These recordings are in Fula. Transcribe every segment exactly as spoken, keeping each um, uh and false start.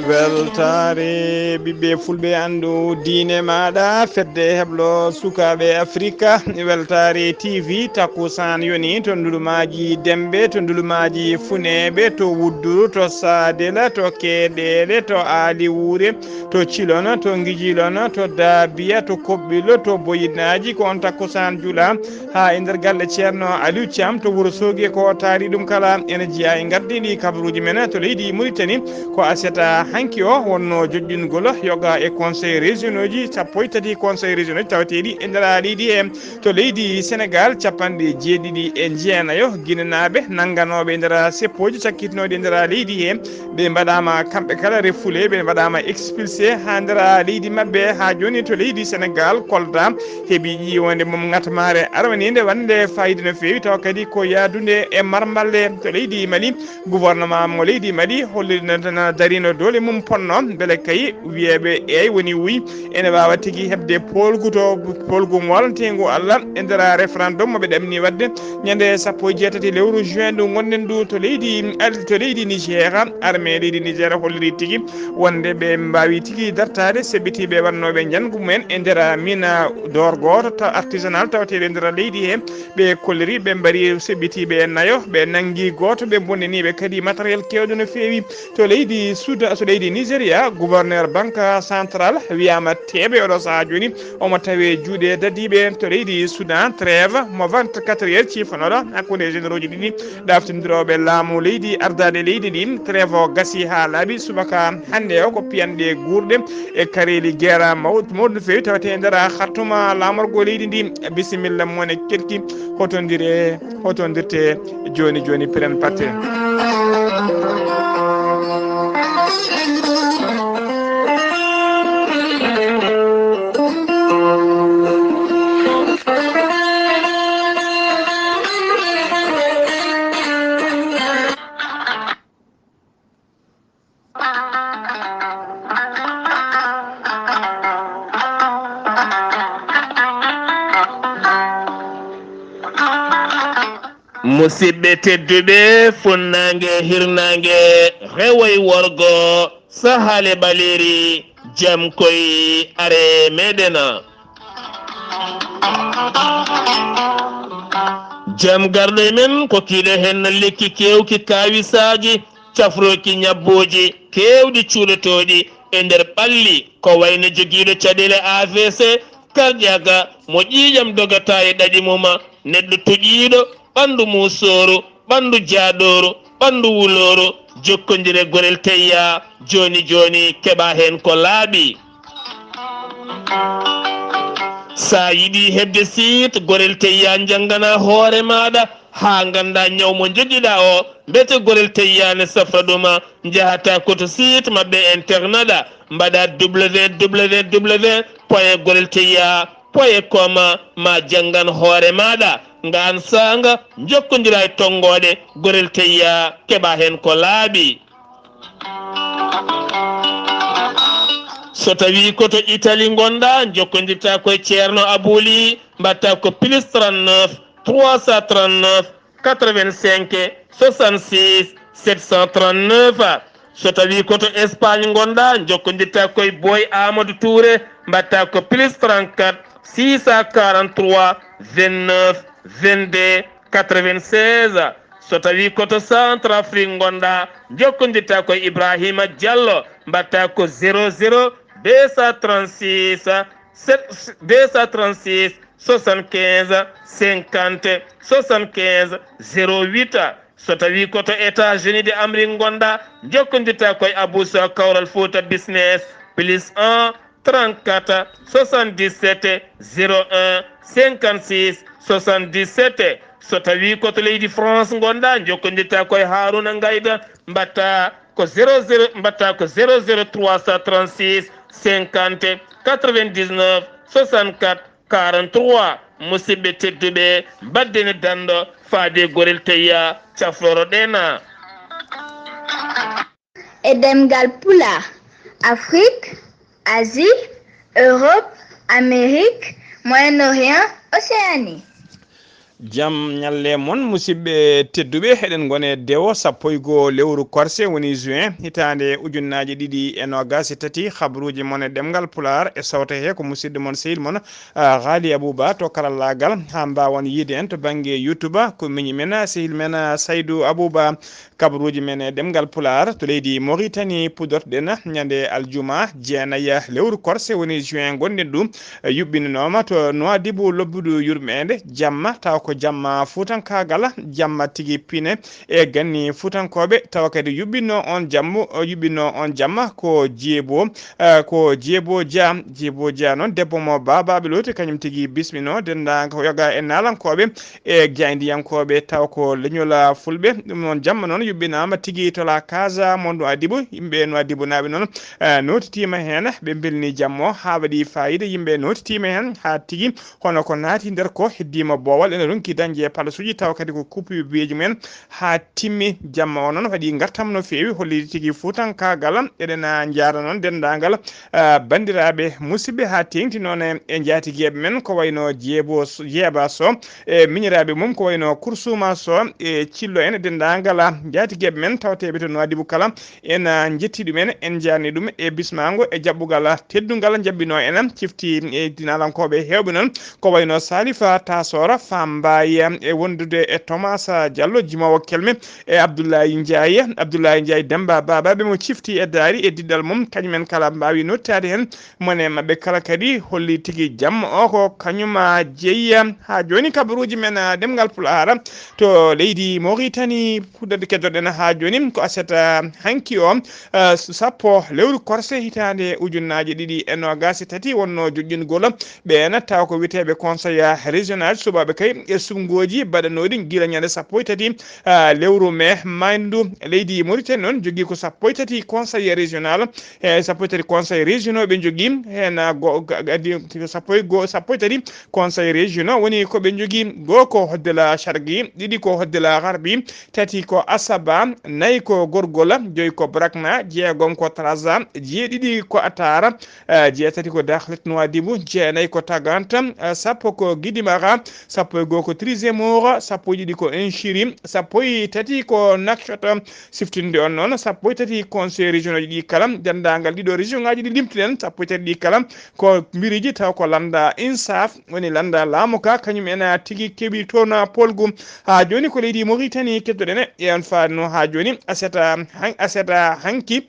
Weltaare ɓiɓɓe fulɓe, anndu diine maaɗa, fedde heblo sukaaɓe Afrika. Weltaare T V, takkusaan yoni to ndulumaaji Dembe, to ndulumaaji Funeeɓe, to Wudduru, to Saadela, to Keeɗeele, to Aali Wuure, to Cilon, to Ngijilon, to Daabiya, to Koɓɓilo, to Boyinaaji. Ko on takkusaan jula haa e nder galle Ceerno Aliou Thiam to Wuro Soogi. Ko taari ɗum kala ene jeyaa e ngardiiɗi kabaruuji men to leydi Mauritanie. Ko aset hanki o wonno joƴƴingol yoga e conseil régionauji, sappo e tati conseil régionauji tawateeɗi e nder leydi he. To leydi Senegal, capanɗe jeeɗiɗi e jeenayo Ginenaaɓe nannganooɓe e nder seppooji cakkitinooɗi e nder leydi he, ɓe mbaɗaama kamɓe kala refoulé, ɓe mbaɗaama expulsé haa nder leydi maɓɓe. Haa jooni to leydi Senegal, Kolda heɓi ƴiiwonde mum ngatmaare arwaniinde wonde faayiida no feewi, tawa kadi ko yahdunde e marmalle. To leydi Mali, gouvernement mo leydi Mali holliri no dariino doole mum ponno mbele kay wiyeeɓe eey woni wuy ene waawa tigi heɓde poolgu to poolgu moolanteengu Allah e nder référendum mo ɓe ɗamini waɗde ñande sappo e jeetati lewru juin ndu ngonɗen ndu to leydi, to leydi Niger. Armée leydi Niger holliri tigi wonde ɓe mbaawi tigi dartaade seɓɓitiiɓe waɗnooɓe njanngu mumen e nder mina door gooto taw artisanal tawateeɗo e nder leydi he. Ɓe kolliri ɓe mbari seɓɓitiiɓe e nayo, ɓe nanngi gooto, ɓe bonnini ɓe kadi matériel keewɗo no feewi. To leydi Suda, to leydi Nigeria, gouverneur banque centrale wiyaama teeɓe oɗo sahaa jooni, omo tawe juuɗe dadiiɓe. To leydi Sudan, trêve mo vingt-quatre heures ciifanooɗo hakkunde généraux ji ɗiɗi ɗaftindirooɓe laamu leydi ardaaɗe leydi ndi. Trêve o gasi haa laaɓi subaka hannde o, ko piyanɗe guurɗe e kareeli guerre mawɗo mawɗo no feewi tawetee e nder Khartoum, laamorgo leydi ndi. Bisimilla mon e keɗki, hotondire, hotondirte jooni jooni piren patte. Musidɓe tedduɓe, funnaange, hirnaange, rewo e worgo, sahaale ɓaleeri, jam koy are meɗen. Jam garɗo e men ko kiiɗe heen lekki keewki kaawisaaji, cafrooki ñabbooji keewɗi cuuɗotooɗi e nder ɓalli, ko wayno jogiiɗo caɗeele A V C, cardiaque, mo ƴiiƴam dogata e ɗaɗi mum, neɗɗo toƴiiɗo, ɓanndu muusooru, ɓanndu jaaɗooru, ɓanndu wulooru, jokkondire Gorel Teyya, jooni jooni keɓa heen ko laaɓi. Sa yiɗi heɓde siit Gorel Teyya, njanngana hoore maaɗa haa ngannda ñaw mo njogiɗa o, mbete Gorel Teyya ne safra ɗum. Njahata ko to siit maɓɓe internet, mbaɗa W W W point gorel teyya point com, ma janngan hoore maaɗa. Ngaan saanga njokkondira e tonngooɗe Gorel Teyya, keɓa heen ko laaɓi. So tawii ko to Italie ngonɗa, njokkondirta ko e Ceerno Abouli, mbaɗta ko plus trente-neuf, trois cent trente-neuf, quatre-vingt-cinq, soixante-six, sept cent trente-neuf. So tawii ko to Espagne ngonɗa, njokkondirta ko e Boy Amadou Touré, mbaɗta ko plus trente-quatre, six cent quarante-trois, vingt-neuf, vingt-deux, quatre-vingt-seize. So tawii ko to Centrafrique ngonɗa, njokkondirta ko e Ibrahima Diallo, mbaɗta ko zéro zéro deux cent trente-six, sept, deux cent trente-six, soixante-quinze, cinquante, soixante-quinze, zéro huit. So tawii ko to États-Unis de Amérique ngonɗa, njokkondirta ko e Abou Sow Kawral Fouta Business, plus un, trente-quatre, soixante-dix-sept, zéro un, cinquante-six, soixante-dix-sept. So tawii ko to leydi France ngonɗa, njokkondirta ko e Harouna Ngayda, mbaɗta ko zéro zéro, mbaɗta ko zéro zéro trois cent trente-six, cinquante, quatre-vingt-dix-neuf, soixante-quatre, quarante-trois. Musidɓe tedduɓe, mbaɗden e danɗo faade Gorel Teyya, cafroro ɗen. E ɗemngal Pulaar, Afrik, Asie, Europe, Amérique, Moyen-Orient, Océanie. Jam ñalle mon, musidɓe tedduɓe. Eɗen ngone dewo sappo e goo lewru korse, woni juin, hitaande ujunnaaje ɗiɗi e noogaas e tati. Habruuji mon e ɗemngal Pulaar e sawta he ko musidɗo mon, sehil mon, ah, Ghali Abouba to karallaagal, haa mbaawon yiide en to bannge YouTube. Ko miñi men, ah, sehil men, ah, Saydou Abouba. Kabaruuji men e ɗemngal Pulaar to leydi Mauritanie, puɗɗorɗen ñande aljuma jeenay lewru korse, woni juin, gonɗen ɗum, eh, yuɓɓinanooma to Nouadhibou, lobbudu yurmeende, jamma, tawa ko jamma fuutankaagal, jamma tigi pine e ganni fuutankooɓe, tawa kadi yuɓɓinno on jammu, yuɓɓinno on jamma ko Jeebo, eh, ko Jeebo Dia, Jeebo Dia noon, debbo mo Baabaaɓe Looti, kañum tigi bismino denndaangal ko yoga e naalankooɓe e jaayndiyankooɓe, taw ko leñol, ah, Fulɓe. Ɗum noon, jamma noon yuɓɓinaama tigi to La Casa mo Nouadhibou. Yimɓe Nouadhibou naaɓe noon, ah, nootitiima heen, ɓe mbelni jamma o haa waɗi faayiida. Yimɓe nootitiima heen haa tigi, hono ko naati nder ko heddiima boowal, ene ronki dañde e palasuuji, taw kadi ko kuppiiɓe biyeeji mumen haa timmi. Jamma o noon waɗi ngartam no feewi, holli tigi fuutankaagal. Eɗen, ah, njaara noon denndaangal, ah, banndiraaɓe musidɓe, haa teeŋti noon e, e njaatigeeɓe men, ko wayno Jeebo S-, Jeeba Sow, e miñiraaɓe mum, ko wayno Kursuuma Sow, e Cillo en, e denndaangal, ah, njaatigeeɓe men tawteeɓe to Nouadhibou kala. En, ah, njetti ɗumen, en njaarni ɗum e bismaango e jaɓɓugal teddungal njaɓɓinoo en, cifti e dinalankooɓe heewɓe noon, ko wayno Salifa Tasora, Fam Mbaye, e wondude e Thomas Diallo, jimoowo kelme, e Abdoulaye Ndiaye, Abdoulaye Ndiaye Demba Baba, ɓe mo cifti e daari e diɗɗal mum, kañumen kala mbaawi nottaade heen. Mone maɓɓe kala kadi holli tigi jamma o ko kañum, ah, jeyi. Haa jooni kabaruuji men, ah, ɗemngal Pulaar to leydi Mauritanie, puɗɗorde keddorɗen haa jooni ko aset, ah, hanki o, ah, sappo lewru korse hitaande ujunnaaje ɗiɗi e noogaas e tati wonnoo joƴƴingol ɓeen, taw ko wiyeteeɓe conseil régional suɓaaɓe kay e suɓngooji baɗanooɗi gila ñande sappo e tati, ah, lewru mee. Maayndu leydi Mauritanie noon jogii ko sappo e tati conseil régional, e sappo e tati conseil régional ɓe njogii heen, ah, go-, ga-, ga-, di-, sappo e go-, sappo e tati conseil régional woni ko ɓe njogii. Goo ko Hoddela Shargi, ɗiɗi ko Hoddela Garbi, tati ko Asaba, nayi ko Gorgola, joyi ko Brakna, jeegom ko Traza, jeeɗiɗi ko Atara, eh, jeetati ko Dakhlet Nouadhibou, jeenayi ko Tagant, eh, sappo ko Gidimara, sappo e goo ko Trizemour, sappo e ɗiɗi ko Inchiri, sappo e tati ko Nouakchott. Siftinde on noon, sappo e tati conseil régional ji ɗi kala, denndaangal ɗiɗo région ngaji ɗi limtuɗen, sappo e tati ɗi kala ko mbiriji taw ko lannda INSAF, woni lannda laamu ka, kañum ena tigi keɓi toon polgu. Haa jooni ko leydi Mauritanie keddoɗen e on faano haa jooni. Aseta han-, aseta hanki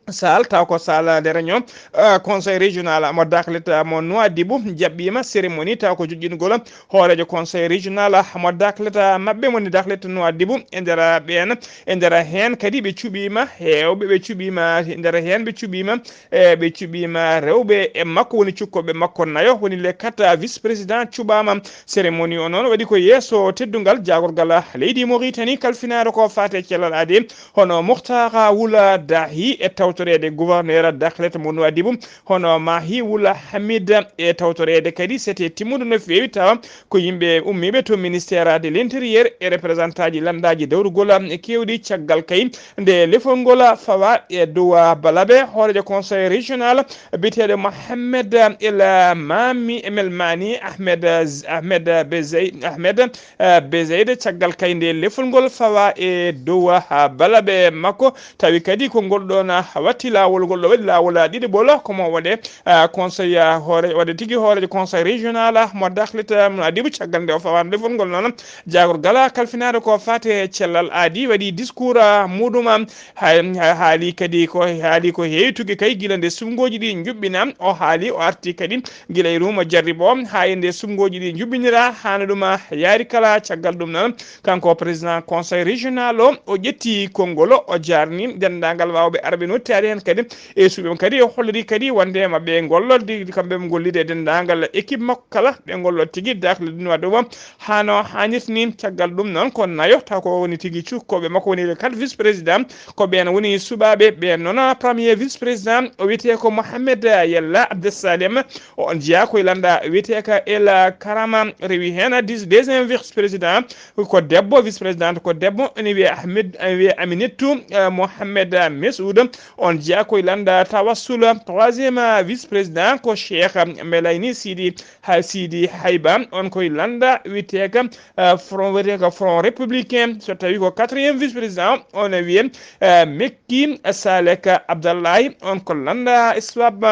Sal, taw ko Sal de Réunion, euh, conseil régional mo Daklet mo Nouadhibou jaɓɓiima cérémonie taw ko joƴƴingol hooreejo conseil régional mo Daklet maɓɓe woni Daklet Nouadhibou. E nder ɓeen, e nder heen kadi ɓe cuɓiima heewɓe, ɓe cuɓiima, e nder heen ɓe cuɓiima, e ɓe cuɓiima rewɓe e makko woni cukkooɓe makko nayo, woni les quatre vice-présidents cuɓaama. Cérémonie o noon waɗi ko yeeso teddungal jaagorgal leydi Mauritanie kalfinaaɗo ko faate cellal aadi, hono Muhtara Wula Dahi e tawtoreede gouverneur Daklet mo Nouadhibou, hono Mahi Wula Hamid e tawtoreede kadi sete timmude no feewi, tawa ko yimɓe ummiiɓe to ministère de l'intérieur e représentant ji lanndaaji dawrugol keewɗi. Caggal kay nde lefol ngol fawa e dow Balabe, hooreejo conseil régional biyeteeɗo Mohamed El Mami, Emel Mani Ahmed, Ahmed Bezey, Ahmed eh, Bezeyde, caggal kay nde lefol ngol fawa e dow, ah, balaɓe makko, tawi kadi ko ngol ɗon, ah, watti laawol, ngol ɗo waɗi laawol, ah, ɗiɗi ɓolo, ko mo waɗe, ah, conseil, ah, hoore, waɗe tigi hooreejo conseil régional, ah, mo Dakhlet, ah, mo Nouadhibou, caggal nde o fawaano lefol ngol noon, jaagorgal kalfinaade ko faate cellal aadi, waɗi discours, ah, muɗum, ah, ha-, ha-, haali kadi ko, haali ko heewi tuggi kay gila nde suɓngooji ɗi njuɓɓina, o haali, o arti kadi gila e ruuma jarribo haa e nde suɓngooji ɗi njuɓɓinira, haa no ɗum yaari kala. Caggal ɗum noon, kanko président conseil régional o, o ƴetti konngol, o jaarni denndaangal waawɓe arɓe nottaade heen kadi e suɓe mum kadi. O holliri kadi wonde maɓɓe ngollorde, kamɓe ɓe ngollida e denndaangal équipe makko kala, ɓe ngolloo tigi dakle ɗum waɗde mo haa no haanirta ni. Caggal ɗum noon ko nayo, taw ko woni tigi cukkooɓe makko woni les quatre vice-présidents, ko ɓeen woni suɓaaɓe ɓeen noon. Premier vice-président o wiyetee ko Mohamed Yella Abdessalem, o on jeyaa koye lannda wiyeteeka El Karama, rewi heen dix-, deuxième vice-président ko debbo, vice-présidente ko debbo, ene wiyee Ahmed, ene wiyee Aminetou, eh, Mohamed Mesoud. On jeyaa koye lannda tawassula. Troisième vice-président ko Cheikh Melayni Sidi, ha, Sidi Hayba. On koye lannda wiyeteeka, eh, Front, wiyeteeka Front Républicain. So tawi ko quatrième vice-président, on wiye, eh, Mekki Salek Abdallahi. On ko lannda Iswab.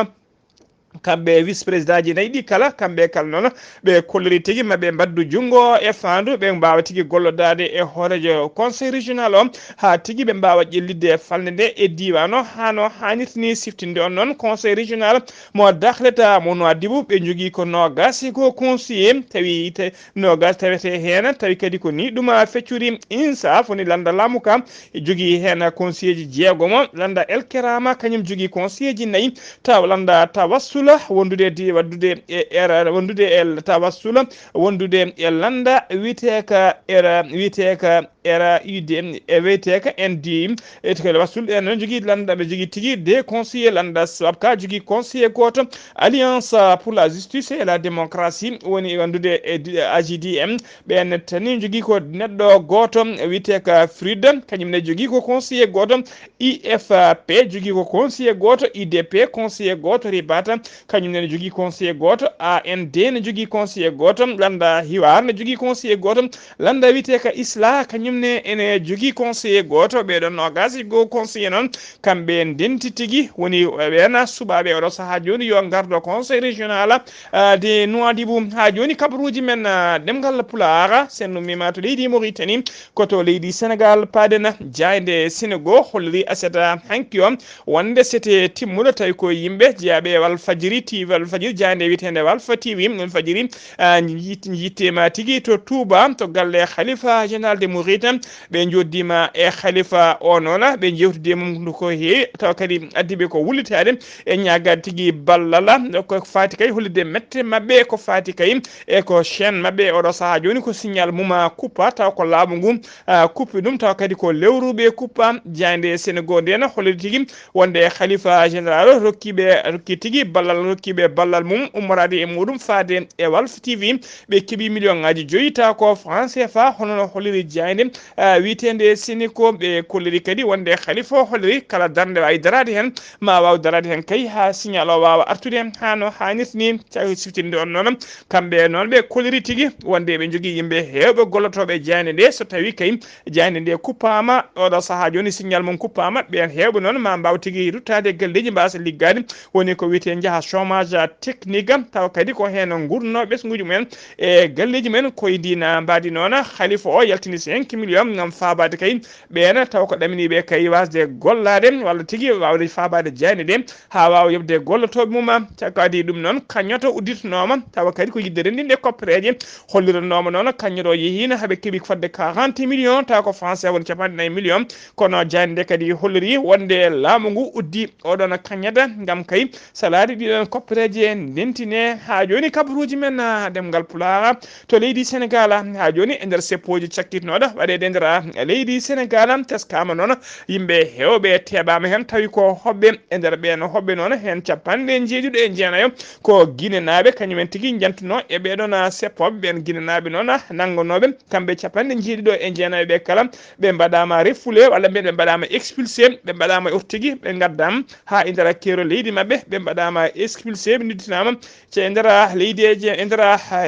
Kamɓe vice-président ji nayi ɗi kala, kamɓe kala noon, ɓe kolliri tigi ma ɓe mbaddu junngo e faandu, ɓe mbaawa tigi gollodaade e hooreejo conseil régional o, haa tigi ɓe mbaawa ƴellitde falnde nde e diiwaan o, haa no haanirta ni. Siftinde on noon, conseil régional mo Dahleta mo Nouadhibou, ɓe njogii ko noogaas e goo conseiller, tawi te-, noogaas tawetee heen, tawi kadi ko ni ɗum feccori. INSAF woni lannda laamu ka, jogii heen conseiller ji jeegomo, lannda El Kerama kañum jogii conseiller ji nayi, taw lannda Tawassula wondude di-, waddude e era, wondude e Tawassula, wondude e lannda wiyeteeka era, wiyeteeka era U D, e wiyeteeka N D, e Tawassul en noon jogii lannda, ɓe jogii tigi deux conseillers lannda, Swabka jogii conseiller gooto, Alliance pour la justice et la démocratie woni wondude e di-, A J D M, ɓeen tani jogii ko neɗɗo gooto wiyeteeka Frida, kañum ne jogii ko conseiller gooto, I F P jogii ko conseiller gooto, I D P conseiller gooto, Ribata kañum ne jogii conseiller gooto, A N D ne jogii conseiller gooto, lannda Hiwar ne jogii conseiller gooto, lannda wiyeteeka Isla kañum ne ene jogii conseiller gooto. Ɓee ɗoon noogaas e goo conseiller noon, kamɓe ndenti tigi woni ɓeen suɓaaɓe oɗo sahaa jooni yo ngardo conseil régional, ah, de Nouadhibou. Haa jooni kabaruuji men, ah, ɗemngal Pulaar, sen nummiima to leydi Mauritanie, ko to leydi Senegal paaɗen. Jaaynde Senego holliri aset hanki o wonde sete timmuɗo, tawi ko yimɓe jeyaaɓe e Walfadjiri T V, Walfadjiri, jaaynde wiyeteende Walfa T V, Walfadjiri, ah, yitt-, yitteema tigi to Touba, to galle Khalifa Général de Mouride. Ɓe njoddiima e Khalifa o noon, ɓe njeewtidi e mum ko heewi, tawa kadi addi ɓe ko wullitaade e ñaagaade tigi ballal, ko faati kay hollitde mette maɓɓe, ko faati kay e ko chaîne maɓɓe oɗo sahaa jooni ko signal mum kuppa, taw ko laamu ngu, ah, kuppi ɗum, taw kadi ko lewru ɓe kuppa. Jaaynde Senego ndeen holliri tigi wonde Khalifa Général rokkiiɓe, rokki tigi ballal, rokkiiɓe ballal mum ummoraade e muɗum faade e Walf T V, ɓe keɓi million ŋaaji joyi, taw ko franc C F A, hono no holliri jaaynde, ah, wiyeteende Senego. Ɓe kolliri kadi wonde Khalifa o holliri kala darnde waawi daraade heen, ma waaw daraade heen kay haa signal o waawa artude haa no haanirta ni. Tawi siftinde on noon, kamɓe noon ɓe kolliri tigi wonde ɓe njogii yimɓe heewɓe gollotooɓe jaaynde nde. So tawi kay jaaynde nde kuppaama, oɗo sahaa jooni signal mum kuppaama, ɓeen heewɓe noon ma mbaaw tigi ruttaade e galleeji mbaasa liggaade, woni ko wiyetee njaha chômage technique, tawa kadi ko heen ngurnoo ɓesnguuji mumen e galleeji mumen. Koye ndiin mbaadi noon, Khalifa o yaltini cinq millions ngam faabaade kay ɓeen taw ko ɗaminiiɓe kay waasde gollaade walla tigi waawde faabaade jaaynde nde haa waawa yoɓde gollotooɓe mum. Caggal ɗum noon, kañoto udditanooma, tawa kadi ko yiɗde renndinde koppereeje hollirannooma noon. Kañoto yehiino haa ɓe keɓi fodde quarante millions, tawa ko français woni capanɗe nayi millions. Kono jaaynde nde kadi holliri wonde laamu ngu uddi oɗon kañata ngam kay salaade ɗiɗon koppereeje ndentine. Haa jooni kabaruuji men, ah, ɗemngal Pulaar to leydi Senegal. Haa jooni e nder seppooji cakkitnooɗo waɗeede e nder, ah, leydi Senegal, teskaama noon yimɓe heewɓe teeɓaama heen, tawi ko hoɓɓe. E nder ɓeen hoɓɓe noon, heen capanɗe njeeɗiɗo e jeenayo ko Ginenaaɓe, kañum en tigi njantunoo e ɓee ɗoon, ah, seppooɓe. Ɓeen Ginenaaɓe noon, ah, nanngonooɓe kamɓe capanɗe njeeɗiɗo e jeenayo ɓe kala, ɓe mbaɗaama refoulé, walla mbiyen ɓe mbaɗaama expulsé, ɓe mbaɗaama ortigi, ɓe ngaddaama haa e nder keerol leydi maɓɓe, ɓe mbaɗaama expulsé, ɓe nodditinaama ce e nder leydeeji, e nder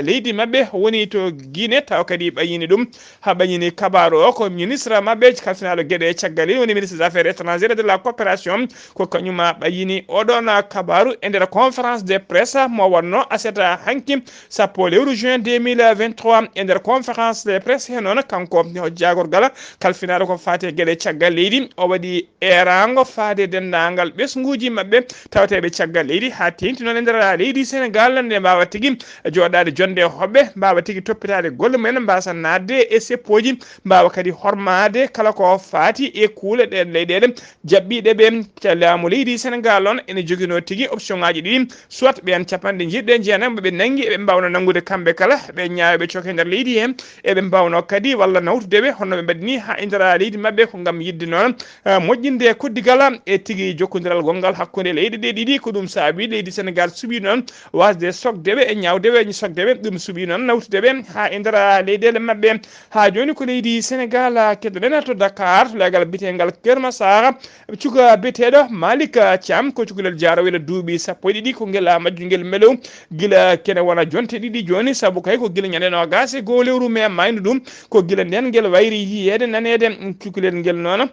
leydi maɓɓe woni to Guinée, tawa kadi ɓayyini ɗum, haa ɓayyini kabaaru o ko ministre maɓɓe kalfinaaɗo geɗe caggal leydi, woni ministre des affaires étrangères et de la coopération, ko kañum ɓayyini oɗon kabaaru e nder conférence de presse mo wonnoo aset hanki, sappo lewru juin deux mille vingt-trois. E nder conférence de presse he noon, kanko hojjagorgal kalfinaaɗo ko faati e geɗe caggal leydi, o waɗi eeraango faade denndaangal ɓesnguuji maɓɓe tawteeɓe caggal leydi, haa teeŋti noon e nder leydi Senegal, nde mbaawa tigi jooɗaade jonnde e hoɓɓe, mbaawa tigi toppitaade golle mumen, mbaasa naatde e seppooji, mbaawa kadi hormaade kala ko faati e kuule ɗe leyɗeele jaɓɓiiɗe ɓe. Ca laamu leydi Senegal on ene joginoo tigi option ŋaaji ɗiɗi, soit ɓeen capanɗe njeeɗiɗo e jeenayo ɓe nanngi, eɓe mbaawno nanngude kamɓe kala ɓe ñaawɓe coke nder leydi heen, eɓe mbaawno kadi walla nawtude ɓe, hono ɓe mbaɗi ni haa e nder leydi maɓɓe, ko ngam yiɗde noon, ah, moƴƴinde koddigal e tigi jokkondiral gonngal hakkunde leyɗe ɗe ɗiɗi. Ko ɗum saabi leydi Senegal suɓii noon wasde sokde ɓe e ñaawde ɓe, sokde ɓe, ɗum suɓii noon nawtude ɓe haa e nder leyɗeele maɓɓe. Haa jooni ko leydi Senegal, ah, keddoɗen to Dakar, to leegal biyeteengal Keur Massar, cuka biyeteeɗo Malick Thiam, ko cukalel jaarowel duuɓi sappo e ɗiɗi, ko ngel, ah, majjungel melew gila kene wona jonte ɗiɗi jooni, sabu kay ko gila ñande noogaas e goo lewru mee maaynu ɗum, ko gila ndeen ngel wayri yiyeede, naneede, mm, cukalel ngel noon.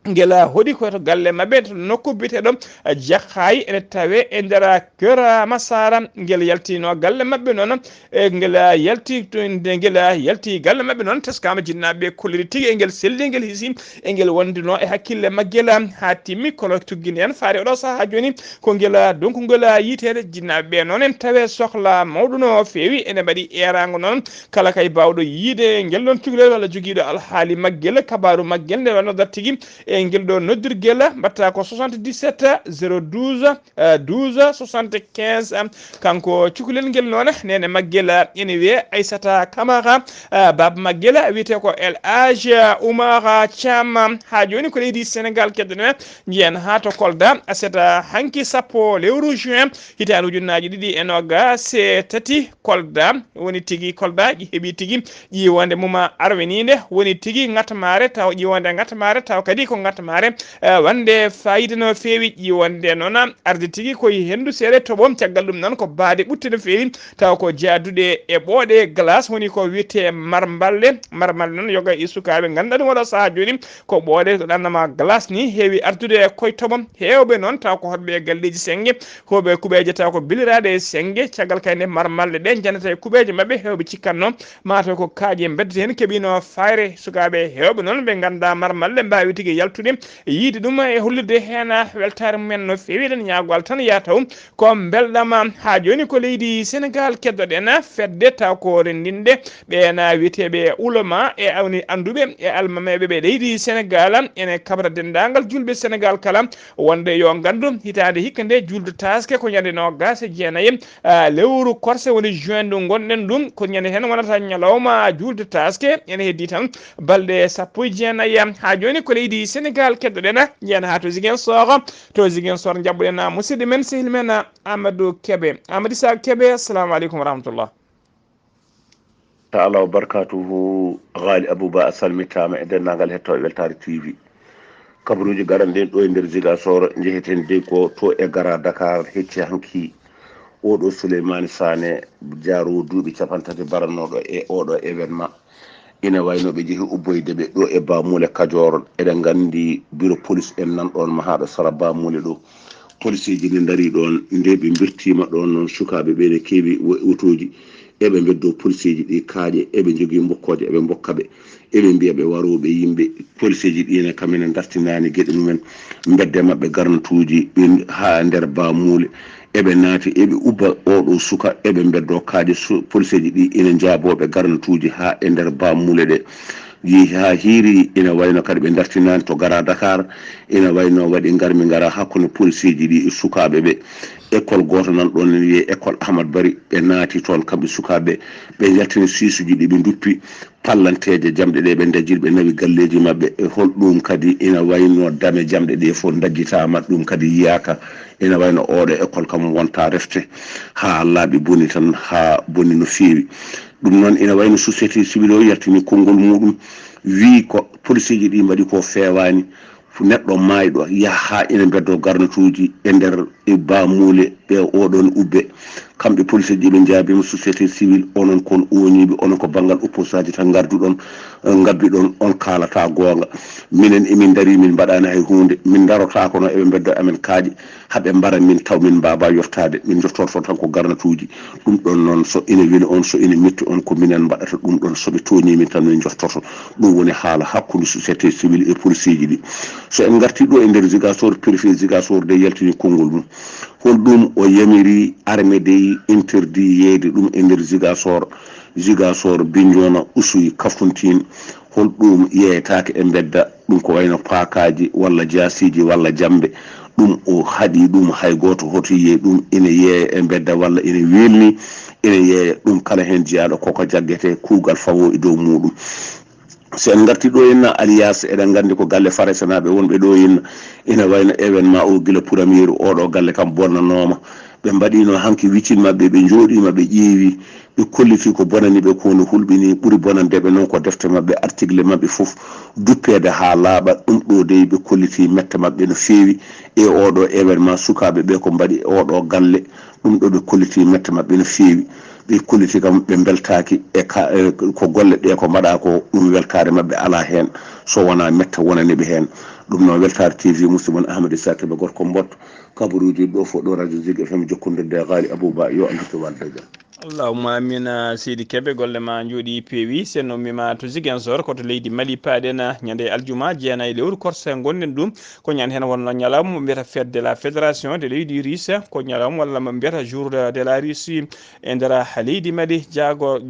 Ngel hoɗi ko to galle maɓɓe, to nokku biyeteeɗo Jaxaay, ene tawee e nder Keur Massar. Ngel yaltino galle maɓɓe noon, e ngel yalti to, nde ngel yalti galle maɓɓe noon, teskaama jinnaaɓe ɓe kolliri tigi, e ngel selli, e ngel hisi, e ngel wondino e hakkille maggel haa timmi. Kono tuggini en faade oɗo sahaa jooni, ko ngel donkugol yiiteede jinnaaɓe ɓe noon, en tawee sohla mawɗo no feewi, ene mbaɗi eeraango noon. Kala kay baawɗo yiide ngel ɗoon cukalel walla jogiiɗo alhaali maggel, kabaaru maggel, nde wano dartigi e ngel ɗo noddirgel, mbaɗta ko soixante-dix-sept zéro douze, euh, douze soixante-quinze. Kanko cukalel ngel noon, neene maggel ene wiyee Aissata Camara, euh, baaba maggel wiyetee ko El Hadj Oumar Thiam. Haa jooni ko leydi Senegal keddoɗen, njiyen haa to Kolda, aset hanki sappo lewru juin, hitaande ujunnaaji ɗiɗi e noogaas e tati, Kolda woni tigi, Kolda heɓi tigi ƴiiwonde mum arwiniinde, woni tigi ŋatmaare, taw ƴiiwonde ŋatmaare, taw kadi ko ŋatmaare, eh, wonde faayiida no feewi. Ƴiiwonde noon arde tigi ko e henndu seeɗa toɓo, caggal ɗum noon ko baade ɓutte no feewi, taw ko jaaduɗe e ɓooɗe glace, woni ko wiyetee marmballe. Marmballe noon yoga e sukaaɓe ngannduɗaa ɗum oɗo sahaa jooni, ko ɓooɗe ko ɗannama glace ni heewi ardude e koye toɓo. Heewɓe noon taw ko hoɗɓe e galleeji sennge, heewɓe kuɓeeje taw ko biliraaɗe e sennge. Caggal kay nde marmballe ɗe njanata e kuɓeeje maɓɓe, heewɓe cikkatno mataw ko kaaƴe mbedda heen keɓino fayre. Sukaaɓe heewɓe noon ɓe nganndaa marmballe mbaawi tigi yaltude, yiide ɗum e hollirde heen weltaare mumen no feewi. Eɗen ñaago Allah tan yaa taw ko mbelɗam. Haa jooni ko leydi Senegal keddoɗen, fedde taw ko renndinde ɓeen wiyeteeɓe ulama e awni annduɓe e almameeɓe ɓe leydi Senegal, ene kabra denndaangal juulɓe Senegal kala, wonde yo nganndu hitaande hikka nde juulde taaske ko ñande noogaas e jeenayi, ah, lewru korse woni juin ndu ngonɗen ɗum, ko ñande heen wonata ñalawma juulde taaske, ene heddii tan balɗe sappo e jeenayi. Haa jooni ko leydi Senegal keddoɗen, njiyen haa to Ziguinchor, to Ziguinchor njaɓɓuɗen musidɗo men, sehil men Amadou Kebe. Amadou Issa Kebe, assalamu aleykum wa rahmatullah. Taala wa barkatuhu. Ghali Abouba, a salmitaama e denndaangal hettooɓe Weltaare T V. Kabaruuji garanɗi ɗo e nder Ziguinchor, njeheten dey ko to e Gara Dakar, hecci hanki oɗo Souleymane Sané, jaaroowo duuɓi cappanɗe tati, baranooɗo e oɗo événement. Ina wayno ɓe njehi ubboyde ɓe ɗo e Bamule Kajoor. Eɗen nganndi bureau police en nan ɗon mahaaɗo sara Bamule ɗo. Policeeji ne ndarii ɗon, nde ɓe mbirtiima ɗon noon, sukaaɓe ɓe ne keewi wo-, otooji. Eɓe mbeddoo policeeji ɗi kaaƴe, eɓe njogii mbokkooje, eɓe mbokka ɓe. Eɓe mbiya ɓe warooɓe yimɓe. Policeeji ɗi ne kam ene ndartinaani geɗe mumen, mbedde maɓɓe garnatuuji, ɓe haa nder Bamule. Eɓe naati, eɓe ubba oɗo suka, eɓe mbeddoo kaaƴe. Su-, policeeji ɗi ina njaaboo ɓe garnatuuji haa e nder Bamule ɗe. Yehi haa hiiri, ina wayno kadi ɓe ndartinaani to Gara Dakar, ina wayno waɗi ngarmi ngara hakkunde policeeji ɗi e sukaaɓe ɓe. École gooto nan ɗon, ene wiyee école Ahmad Bari, ɓe naati toon kamɓe sukaaɓe, ɓe njaltini siisuuji ɗi, ɓe nduppi pallanteeje jamɗe ɗe, ɓe ndajiri, ɓe nawi galleeji maɓɓe. E hol ɗum kadi ina wayno dame jamɗe ɗe fof ndajjitaama, ɗum kadi yiyaaka. Ina wayno oɗo école kam wonta refte haa laaɓi boni tan, haa boni no feewi. Ɗum noon ina wayno société civil o yaltini konngol muɗum, wii ko policeeji ɗi mbaɗi ko feewaani. Neɗɗo maayɗo yaha haa ina mbeddoo garnatuuji e nder e Bamule ɓe oɗon ubbe. Kamɓe policeeji ɓe njaabiima société civil, onon kon ooñiiɓe, onon ko banngal opposaaji tan ngarduɗon, eh, ngabbiɗon, on kaalata goonga. Minen emin ndarii, min mbaɗaani hay huunde, min ndarotaako no eɓe mbeddoo amen kaaƴe, haɓe mbara min taw min mbaaba yoftaade, min njoftorto tan ko garnatuuji. Ɗum ɗon noon, so ina weli on, so ina metti on, ko minen mbaɗata ɗum ɗon. So ɓe tooñii min tan, min njoftorto. Ɗum woni haala hakkunde société civil e policeeji ɗi. So en ngartii ɗo e nder Ziguinchor, préfet Ziguinchor de yaltini konngol mum. Hol ɗum o yamiri armée dey interdit yeeyde ɗum e nder Ziguinchor, Ziguinchor, Bignona, Oussouye, Kafountine? Hol ɗum yeeyetaake e mbedda? Ɗum ko wayno paakaaji walla jaasiiji walla jammbe. Ɗum o haɗi ɗum, hay gooto hoto yiye ɗum ina yeeya e mbedda walla ina weelni ina yeeya. Ɗum kala heen jeyaaɗo koko jaggete, kuugal fawo e dow muɗum. So en ngarti ɗo henna, alias eɗen nganndi ko galle Faraysenaaɓe wonɓe ɗo henna, ina wayno événement o gila puramiyeeru, oɗo galle kam bonnanooma. Ɓe mbaɗiino hanki witin maɓɓe, ɓe njooɗiima, ɓe ƴeewi, ɓe kolliti ko bonani ɓe ko no hulɓini, ɓuri bonande ɓe noon ko defte maɓɓe, article maɓɓe fof duppeede haa laaɓa. Ɗum ɗo dey ɓe kolliti mette maɓɓe no feewi e oɗo événement sukaaɓe ɓe ko mbaɗi e oɗo galle. Ɗum ɗo ɓe kolliti mette maɓɓe no feewi. Ɓe kolliti kam ɓe mbeltaaki e ka, e ko golle ɗe ko mbaɗa ko, ɗum weltaare maɓɓe alaa heen so wonaa mette wonani ɓe heen. Ɗum noon weltaare T V musidɗo mon Ahmad Issa Kébé gorko Mbotto, kabaruuji ɗo fof ɗo Radio Zik F M jokkondirde e Ghali Abouba, yo Allah to walde jam. Allahumma amin, ah, seydi Kebe, golle ma njooɗi peewi. Sen no mima to Ziguinchor, ko to leydi Mali paaɗen, ah, ñande aljuma jeenayi lewru korse ngonɗen ɗum. Ko ñande heen wonno ñalawma mo mbiyata fête de la fédération de leydi Russe, ko ñalawma walla mo mbiyata jour de, de la Russie e nder leydi Mali, jaago-,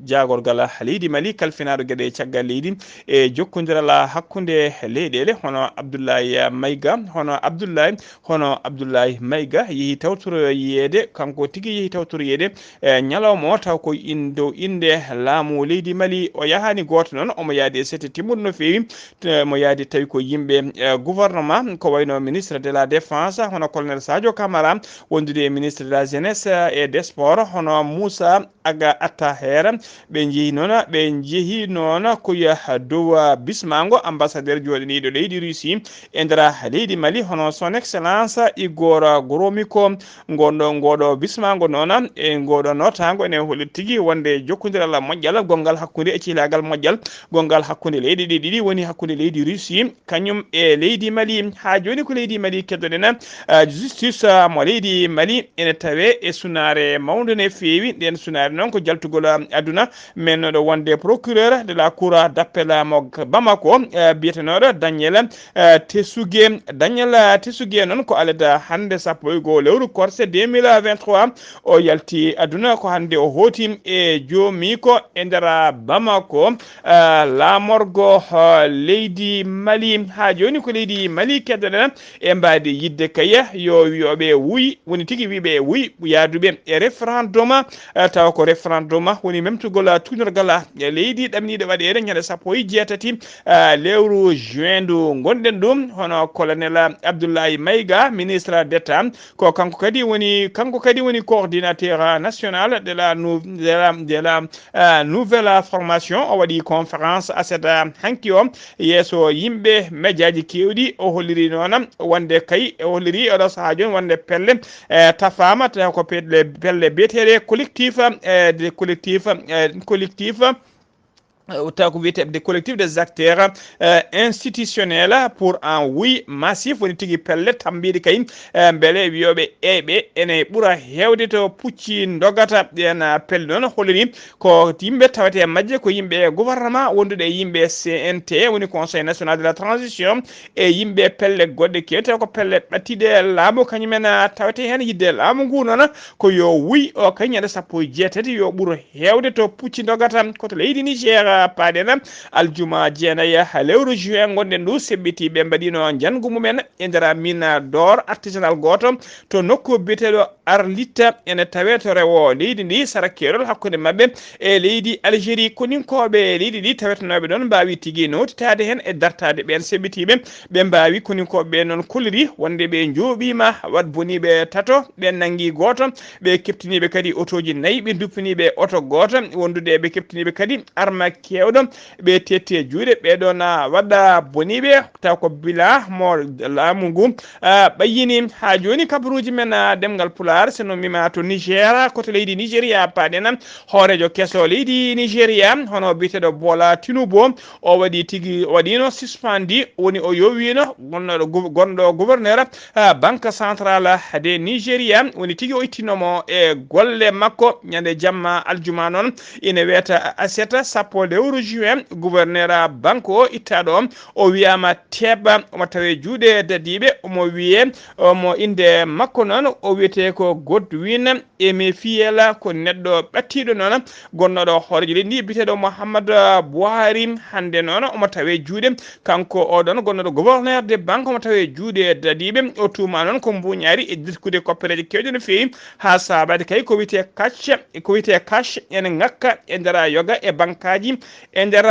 jaagorgal leydi Mali kalfinaaɗo geɗe caggal leydi e jokkondiral hakkunde leyɗeele. Hono Abdoulaye Maïga, hono Abdoulaye, hono Abdoulaye Maïga yehi tawtoroyeede, kanko tigi yehi tawtoroyeede e ñalawma o, taw ko in-, dow innde laamu leydi Mali. O yahaani gooto noon, omo yaadi e sette timmuɗo no feewi, te mo yaadi tawi ko yimɓe, eh, gouvernement, ko wayno ministre de la défense, hono colonel Sadio Camara, wondude e ministre de la jeunesse, eh, et des sports, hono Moussa Aga Attaher. Ɓe njehi noon, ɓe njehi noon ko ya dow, ah, bismaango ambassadeur jooɗaniiɗo leydi Russie e nder leydi Mali, hono son excellence Igor Gromyko. Ngonɗo, ngoɗo bismaango noon, e ngoɗo notaango ene holli tigi wonde jokkondiral moƴƴal gonngal hakkunde e cihlaagal moƴƴal gonngal hakkunde leyɗe ɗe ɗiɗi, woni hakkunde leydi Russie kañum e leydi Mali. Haa jooni ko leydi Mali keddoɗen, ah, justice, ah, mo leydi Mali ene tawe e sunaare mawnde no feewi. Nden sunaare noon ko jaltugol, ah, aduna, mennoɗo wonde procureur de la cour d'appel mo Bamako, ah, biyetenoɗo Daniel, ah, Tesuge. Daniel, ah, Tesuge noon ko alada hannde sappo e goo lewru korse deux mille vingt-trois. O yalti aduna ko hannde o hooti e joomiiko e nder Bamako, ah, laamorgo, ah, leydi Mali. Haa jooni ko leydi Mali keddoɗen e mbaadi yidde kay yo wiyooɓe wuy, woni tigi wiyɓe wuy yaaduɓe e référendum, ah, tawa ko référendum woni memtugol, ah, tuugnorgal, ah, leydi ɗamniiɗo waɗeede ñande sappo e jeetati, ah, lewru juin ndu ngonɗen ɗum. Hono colonel Abdoulaye Maïga, ministre d'État, ko kanko kadi woni, kanko kadi woni coordinateur national de la nou-, de la, de la, euh, nouvelle formation. O waɗi conférence aset, euh, hanki o yeeso yimɓe, mejaaji keewɗi. O holliri noon wonde kay, o holliri oɗo sahaa jooni wonde pelle, euh, tafaama, tawa ko pelle, pelle biyeteeɗe collectif, euh, de collectif, euh, collectif, euh, taw ko wiyetee des collectifs des acteurs, euh, institutionnels pour un oui massif, woni tigi pelle tambiiɗe kay, euh, mbele wiyooɓe eyɓe ene ɓura heewde to pucci ndogata. Ɗeen, euh, pelle noon holliri ko yimɓe tawetee majje ko yimɓe gouvernement wondude e yimɓe C N T, woni Conseil National de la Transition, e yimɓe pelle goɗɗe keewɗe, taw ko pelle ɓattiiɗe laamu, kañum en, euh, tawetee heen yidde laamu ngu noon ko yo wuy o kay ñande sappo e jeetati yo ɓur heewde to pucci ndogata. Ko to leydi Niger paaɗen aljuma jeenayi lewru juin ngonɗen ndu, seɓɓitiiɓe mbaɗiino njanngu mumen e nder mine d'or artisanal gooto to nokku biyeteeɗo Arlit, ene tawee to rewo leydi ndi, sara keerol hakkunde maɓɓe e leydi Algérie. Koninkooɓe leydi ndi tawetenooɓe ɗoon mbaawi tigi nowtitaade heen e dartaade ɓeen seɓɓitiiɓe. Ɓe mbaawi, koninkooɓe ɓe noon kolliri wonde ɓe njooɓiima waɗ boniiɓe tato, ɓe nanngi gooto, ɓe keɓtiniiɓe kadi otooji nayi, ɓe nduppiniiɓe oto gooto, wondude ɓe keɓtiniiɓe kadi arma keewɗo, ɓe tetti e juuɗe. Ɓee ɗoon, ah, waɗa boniiɓe, taw ko bila mo laamu ngu, ah, ɓayyini. Haa jooni kabaruuji men, ah, ɗemngal Pulaar, so no mima to Niger, ko to leydi Nigeria paaɗen. Hooreejo keso leydi Nigeria, hono biyeteeɗo Bola Tinubu, o waɗi tigi, o waɗiino suspendi, woni o yowiino gonɗo gou-, gonɗo gouverneur, ah, Banque Centrale de Nigeria, woni tigi o ittinoo mo e golle makko. Ñande jamma aljuma noon, ina wiyata aset sappo lewru juin, gouverneur banque o ittaaɗo o, o wiyaama teeɓa, omo tawee juuɗe dadiiɓe, omo wiyee, omo innde makko noon, o wiyetee ko Godwin Emefiel, ko neɗɗo ɓattiiɗo noon, gonnoɗo hooreejo leydi ndi, biyeteeɗo Mouhammad Buhari. Hannde noon omo tawee juuɗe, kanko oɗon gonnoɗo gouverneur de banque, omo tawee juuɗe dadiiɓe. O tuumaa noon ko mbuuñaari e diskude koppereeje keewɗe no feewi, haa saabaade kay ko wiyetee cash, ko wiyetee cash ene ŋakka e nder yoga e bankaaji E nder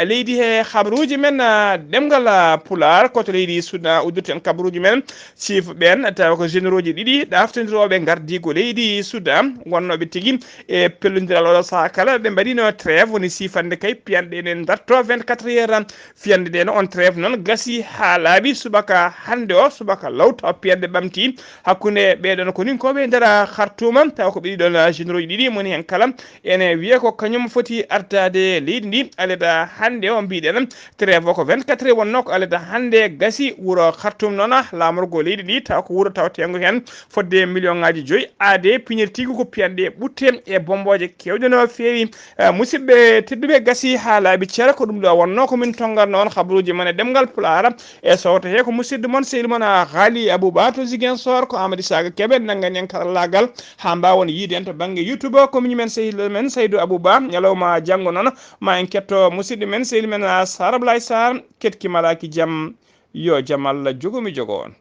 leydi he, habruuji men ɗemngal Pulaar, ko to leydi Sudan uddirten habruuji men. Siif ɓeen tawa ko généraux ji ɗiɗi ɗaftindirooɓe ngardiigu leydi Sudan, wonnooɓe tigi e pellondiral oɗo sahaa kala. Ɓe mbaɗino trêve, woni siifande kay piyanɗe ene ndarto vingt-quatre heures. Fiyande nde no on trêve noon gasi haa laaɓi subaka hannde o, subaka law taw piyanɗe ɓamti hakkunde ɓeeɗon koninkooɓe e nder Khartoum, tawa ko ɓe ɗiɗon généraux ji ɗiɗi, moni heen kala ene wiya ko kañum foti artaade leydi ndi aleda hannde o. Mbiɗen trêve o ko vingt-quatre heures wonnoo, ko aleda hannde gasi. Wuro Khartoum noon, laamorgo leydi ndi taw ko wuro tawteengo heen fodde million ŋaaji joyi aade piñirtiigu ko piyanɗe ɓutte e bombooje keewɗe no feewi. Eh, musidɓe tedduɓe, gasi haa laaɓi ceera, ko ɗum ɗo wonnoo ko min tonngatno on habruuji men e ɗemngal Pulaar. E sowto he ko musidɗo mon, sehil mon, a, Haali Abouba to Ziguinchor, ko Amady Saga Kebe nanngani en karallaagal haa mbaawon yiide en to bannge YouTube o. Ko miñum en sehil men Saydou Abouba. Ñalawma janngo noon ma en ketto musidɗo men, sehil men, a, Sara Blay Sarr, ketki malaaki jam. Yo jam Allah jogo mi jogo on.